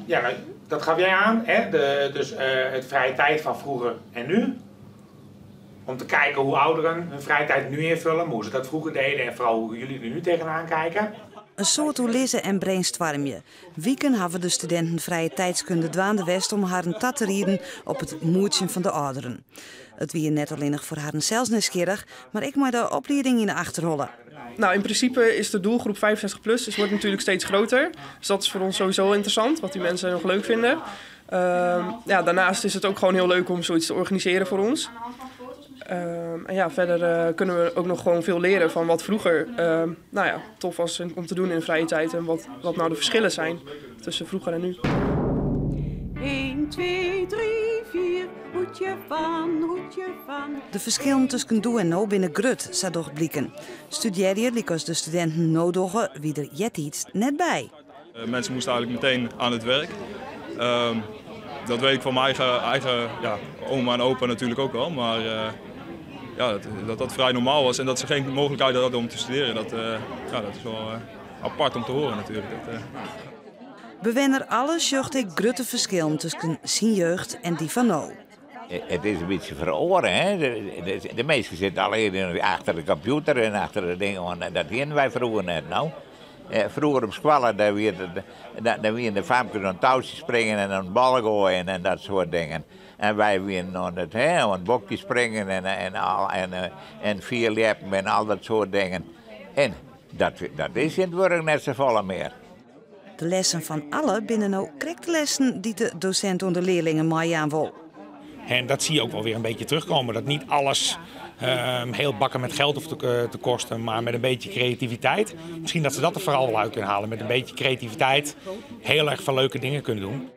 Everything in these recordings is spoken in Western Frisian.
Ja, nou, dat gaf jij aan, hè? Dus het vrije tijd van vroeger en nu. Om te kijken hoe ouderen hun vrije tijd nu invullen, hoe ze dat vroeger deden en vooral hoe jullie er nu tegenaan kijken. In soad oerlizze en brainstormje. Wiken hawwe de studinten frije tijdskunde dwaande west om harren ta te rieden op it moetsjen fan de âlderen. It wie net allinnich foar harren sels nijsgjirrich, mar ek mei de oplieding yn de achterholle. Nou, in principe is de doelgroep 65 plus, dus wordt natuurlijk steeds groter. Dus dat is voor ons sowieso interessant, wat die mensen nog leuk vinden. Ja, daarnaast is het ook gewoon heel leuk om zoiets te organiseren voor ons. En ja, verder kunnen we ook nog gewoon veel leren van wat vroeger nou ja, tof was om te doen in de vrije tijd en wat nou de verschillen zijn tussen vroeger en nu. 1, 2, 3, 4, hoedje van, hoedje van. De ferskillen tusken doe en no binne grut, sa docht bliken. Studearje, lykas de studinten no dogge, wie der eartiids net by. Mensen moesten eigenlijk meteen aan het werk. Dat weet ik van mijn eigen, ja, oma en opa natuurlijk ook wel. Maar ja, dat dat vrij normaal was en dat ze geen mogelijkheid hadden om te studeren, ja, dat is wel apart om te horen natuurlijk. Bewenner Alles sjocht ek grutte ferskillen tusken syn jeugd en dy fan no. It is in bytsje feroare, hè? De minsken sitte allegear achter de kompjûter en achter de dingen. En dat hiene wy froeger net, no. Froeger op skoalle, dêr wiene de famkes oan toutsje springen en oan bal goaien en dat soart dingen. En wy wiene oan it, hè, oan it bokje springen en fierljeppen en al dat soart dingen. En dat is tsjintwurdich net safolle mear. De lessen fan Alle binne no krekt de lessen dy't de dosint oan de learlingen meijaan wol. En dat zie je ook wel weer een beetje terugkomen. Dat niet alles heel bakken met geld hoeft te kosten, maar met een beetje creativiteit. Misschien dat ze dat er vooral wel uit kunnen halen. Met een beetje creativiteit heel erg veel leuke dingen kunnen doen.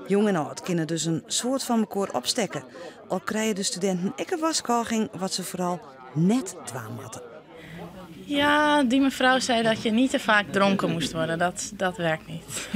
Jong en âld kinne dus in soad fan mekoar opstekke. Al krije de studinten ek in warskôging wat se foaral net dwaan moatte. Ja, die mevrouw zei dat je niet te vaak dronken moest worden. Dat werkt niet.